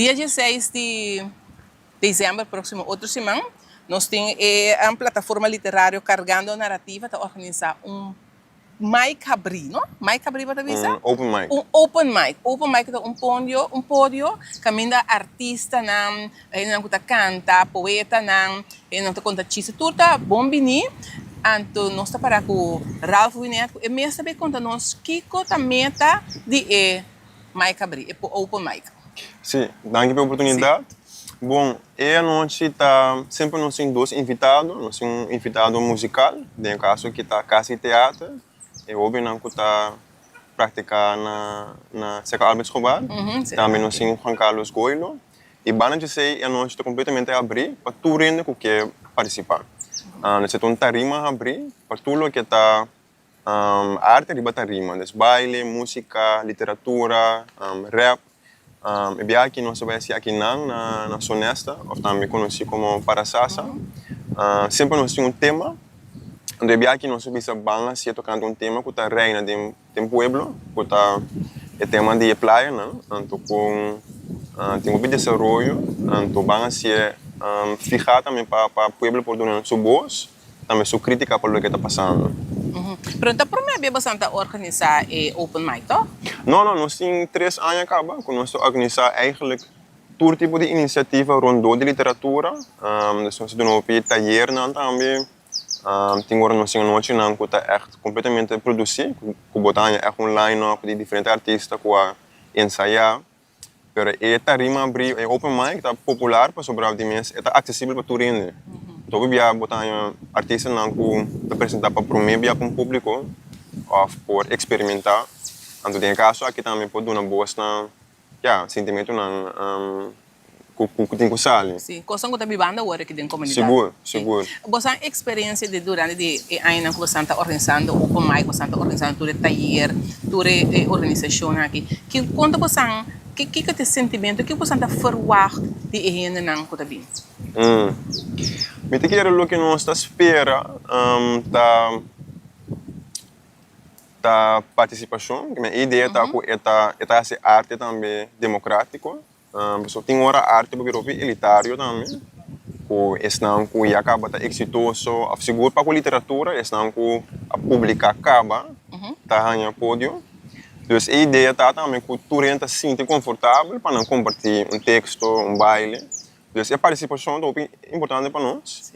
Dia dieseis di december proximo otro siman nos tin e plataforma literario Cargando Narrativa ta organisa un mic habrí, no? Mic habrí bo ta bisa? Un open mic. Un open mic. Open mic ta un pondio, un podio kaminda artistanan, hendenan ku ta kanta, poetanan, hendenan ku ta konta chiste, tur ta bon biní. Anto nos ta para ku Ralph Winet ku e mes ta bin konta nos kiko ta meta di e mic habrí, e open mic. Sí, danki pa e oportunidat. Bon, e anochi ta semper nos tin dos invitado, nos tin un invitado musical, den e caso aki ta Kasi Theater, e hobennan cu ta practica na na Seco Albert Schobar. Tambe nos tin Juan Carlos Goilo. Y banda djesey e anochi ta completamente abri pa tur hende cu ke participa. Nos ta un tarima habri pa tur loke ta Arte riba tarima, dus baile, músika, literatura, rap. E biaha aki nos ta bai hasi akinan na Sonesta òf tambe konosí komo Parasasa. Semper nos tin un tema, anto e biaha aki nos a bisa ban hasié tokante un tema ku ta reina den den pueblo, ku ta e tema di e playanan. Anto kon tin hopi desaroyo, anto ban hasié fihá tambe pa pueblo por duna su bos. Tambe su critica pa loke ta pasando. Pero no ta prome bia bosan ta organisa e open mic, toch? No, no, nos tin tres aña caba cu nos ta organisa eigenlijk tur tipo di iniciativa rondó di literatura. Dus nos ta duna hopi tayernan tambe. Tin ora nos tin anochinan cu ta echt completamente produci, cu bo ta haña echt un line-up di diferente artista cu a ensaya. Pero e tarima abrí, e open mic ta popular pasobra di mes e ta aksesibel pa tur hende. Hopi bia bo ta haña artistanan ku ta presentá pa promé bia pa un públiko òf por eksperimentá. Anto den e kaso aki tambe por duna bos na, ya, sintimentunan ku ku tin ku sali. Sí, kosnan ku ta bibando awor aki den komunidat. Sigur, sigur. Boso a eksperensia di durante di e añanan ku boso ta organisando open mic, boso ta organisando tur e tayer, tur e organisashonnan aki, ki konta boso ki kiko ta e sentimentu, kiko boso ta ferwagt di e hendenan ku ta bin? Mi ta kere loke nos ta spera ta ta partisipashon, e idea ta ku e ta e ta hasi arte tambe demokratiko. Pasobra tin ora arte por bira hopi elitario tambe, ku esnan ku ya kaba ta eksitoso òf sigur pa ku literatura esnan ku a publiká kaba ta haña podio. Dus e idea ta tambe ku tur hende ta sinti konfortabel pa nan kompartí un teksto, un baile. Dus e partisipashon ta hopi importante pa nos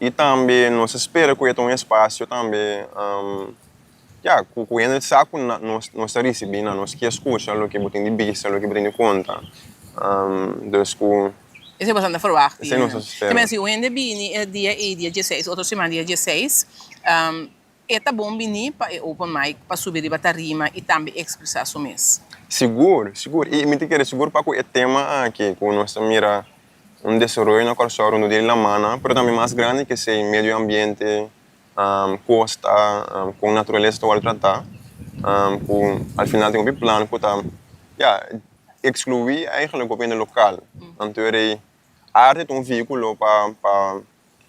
i tambe nos ta spera ku e ta un espasio tambe. Ya, ku ku hende sa ku nos nos ta risibí nan, nos ke skucha loke bo tin di bisa, loke bo tin di konta. Dus ku. Esei bo ta ferwagt. Esei nos ta spera. Te mester si un hende bini e dia ei, dia dieseis, otro siman dia dieseis, e ta bon bini pa e open mic pa subi riba tarima i tambe ekspresá su mes. Sigur, sigur. I mi ta kere sigur pa ku e tema aki ku nos ta mira un desaroyo na Kòrsou rondó di lamannan, pero tambe mas grandi ke esei, medio ambiente, Kosta, kon naturalesa ta wòrdu tratá, ku al final tin hopi plan ku ta, ya, ekskluí eigentlik hopi hende lokal. Anto e arte ta un vehíkulo pa pa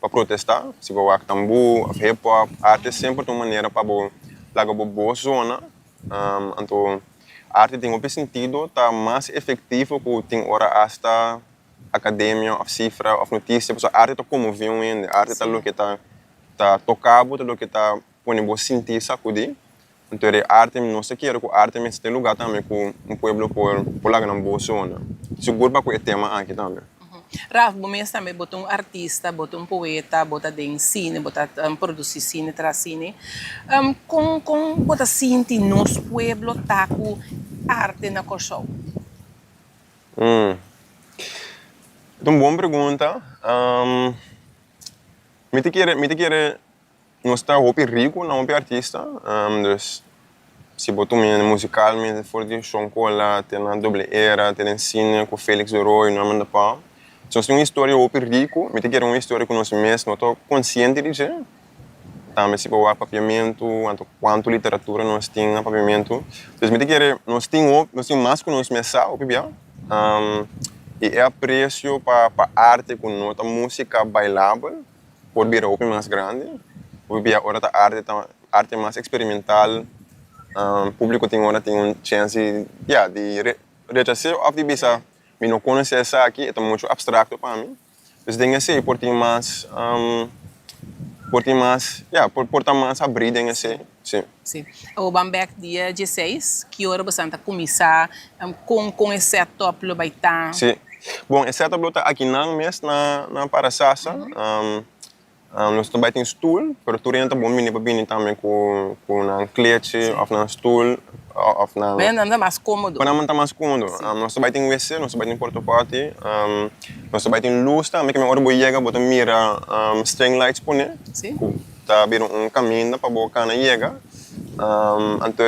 pa protestá, si bo wak tambú òf hip hop, arte semper ta un manera pa bo laga bo bos zona. Anto arte den hopi sentido ta mas efektivo ku tin ora asta akademia òf sifra òf notisia pasobra arte ta konmové un hende, arte ta loke ta ta toka bo, ta loke ta pone bo sinti sakudí. Anto e arte nos ta kere ku arte mester ta e lugá tambe ku un pueblo por por laga nan bos zona. Sigur pa ku e tema aki tambe. Ralph, bo mes tambe bo ta un artista, bo ta un poeta, bo ta den sine, bo ta produsí sine, traha sine. Kon kon bo ta sinti nos pueblo ta ku arte na Kòrsou? Mm. Ta un bon pregunta. Mi ta kere, mi ta kere nos ta hopi riku na hopi artista, dus Si bo tuma hende musicalmente for di Shon Cola te na Doble Era te den cine cu Felix de Rooy, Norman de Palm. So nos tin un historia hopi rico, mi ta kere un historia cu nos mes no ta consciente di dje. Tambe si bo wak Papiamentu, anto cuanto literatura nos tin na Papiamentu. Entonces mi ta kere nos tin hopi, nos tin mas cu nos mes sa hopi bia. Y e aprecio pa pa arte cu no ta musica bailabel por bira hopi mas grandi. Hopi bia ora ta arte ta Arte mas experimental, publico tin ora tin un chance di, ya, di rechas'é of di bisa mi no conoce esaki, e ta mucho abstracto pa mi. Dus den esey por tin mas, por tin mas, ya, por por ta mas abrí den esey, si. Si. Awor ban bek dia dieseis, ki ora boso ta cuminsa, con con e setup lo bay ta? Si. Bon, e setup lo ta akinan mes na na Parasasa. Nos ta bai tin stoel, pero tur hende ta bon bini pa bini tambe ku ku nan klechi òf nan stoel òf nan. Pa nan ta mas kómodo. Pa nan ta mas kómodo. Nos ta bai tin wc, nos ta bai tin porta pòti, nos ta bai tin lus tambe, ke ora bo yega bo ta mira string lights pone ku ta bira un kaminda pa bo kana yega. Anto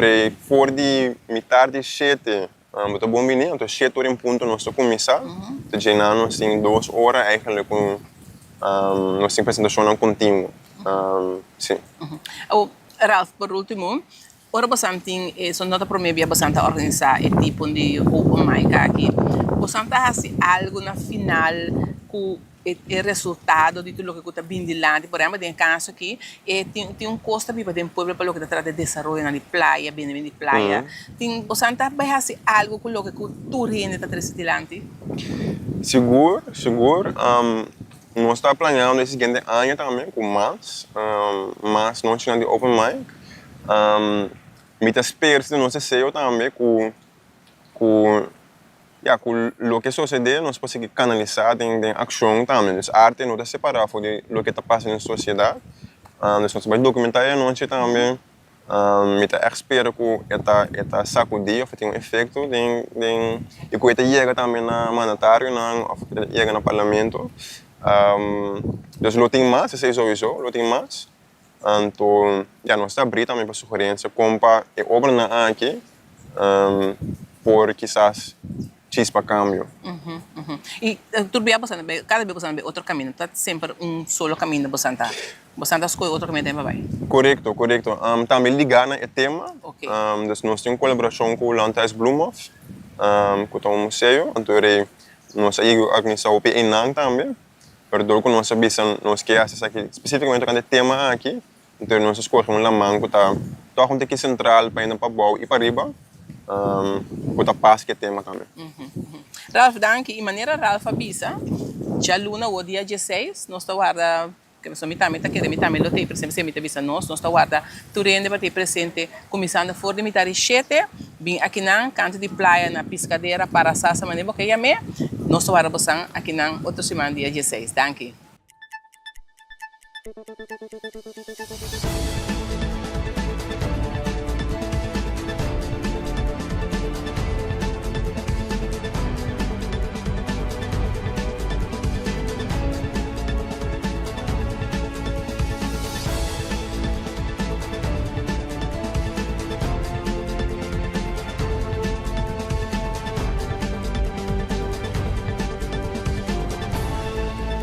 for di mitar di shete Bo ta bon bini, anto shete ora en punto nos ta kuminsá. Ta djena nos tin dos ora eigenlijk ku nos tin presentashonnan kontinuo. Sí. Awor, Ralph, por último, ora bosan tin e, so no ta promé bia bosan ta organisá e tipo di open mic aki, bosan ta hasi algu na final ku e resultado di tur loke ku ta bin dilanti. Por ehempel, den e kaso aki, e tin tin un kos ta biba den pueblo pa loke ta trata di desaroyonan di playa, bini di playa. Tin bosan ta bai hasi algu ku loke ku tur hende ta trese dilanti? Sigur, sigur. Nos ta planeando e siguiente aña tambe ku mas, mas nochinan di open mic. Mi ta spera si nos deseo tambe ku ku Ya, ku loke sosodé nos por sigui kanalisá den den akshon tambe. Dus arte no ta separá for di loke ta pasa den sosiedat. Dus nos ta bai dokumentá e anochi tambe. Mi ta ègt spera ku e ta e ta sakudí òf e tin un efekto den den i ku e ta yega tambe na mandatarionan òf e ta yega na parlamento. Dus lo tin mas, esei souiso, lo tin mas. Anto ya nos ta abrí tambe pa sugerencia kon pa e obranan aki por kisas chispa cambio. I tur bia boso ta bai, kada bia boso ta bai otro caminda, ta semper un solo caminda boso ta, boso ta scoge otro caminda tambe pa bai? Corecto, corecto. Tambe ligá na e tema, dus nos tin un colaboracion cu Landhuis Bloemhof, cu ta un museo, anto nos a yega organisa hopi einan tambe. Pero dor ku nos a bisa nos ke hasi esaki spesífikamente tokante e tema aki, entonces nos a skohe un laman ku ta tòg un tiki sentral pa hende pabou i pariba, ku ta pas ku e tema tambe. Ralph, danki. I manera Ralph a bisa, djaluna awor dia dieseis nos ta warda, pasobra mi tambe ta kere, mi tambe lo ta ei presente, p'esei mi ta bisa nos, nos ta warda tur hende pa ta ei presente kuminsando for di mitar di shete. Bin akinan kantu di playa na Piscadera para Sasa manera bo ke yam'é. Nos ta wara bosan akinan otro siman dia dieseis. Danki.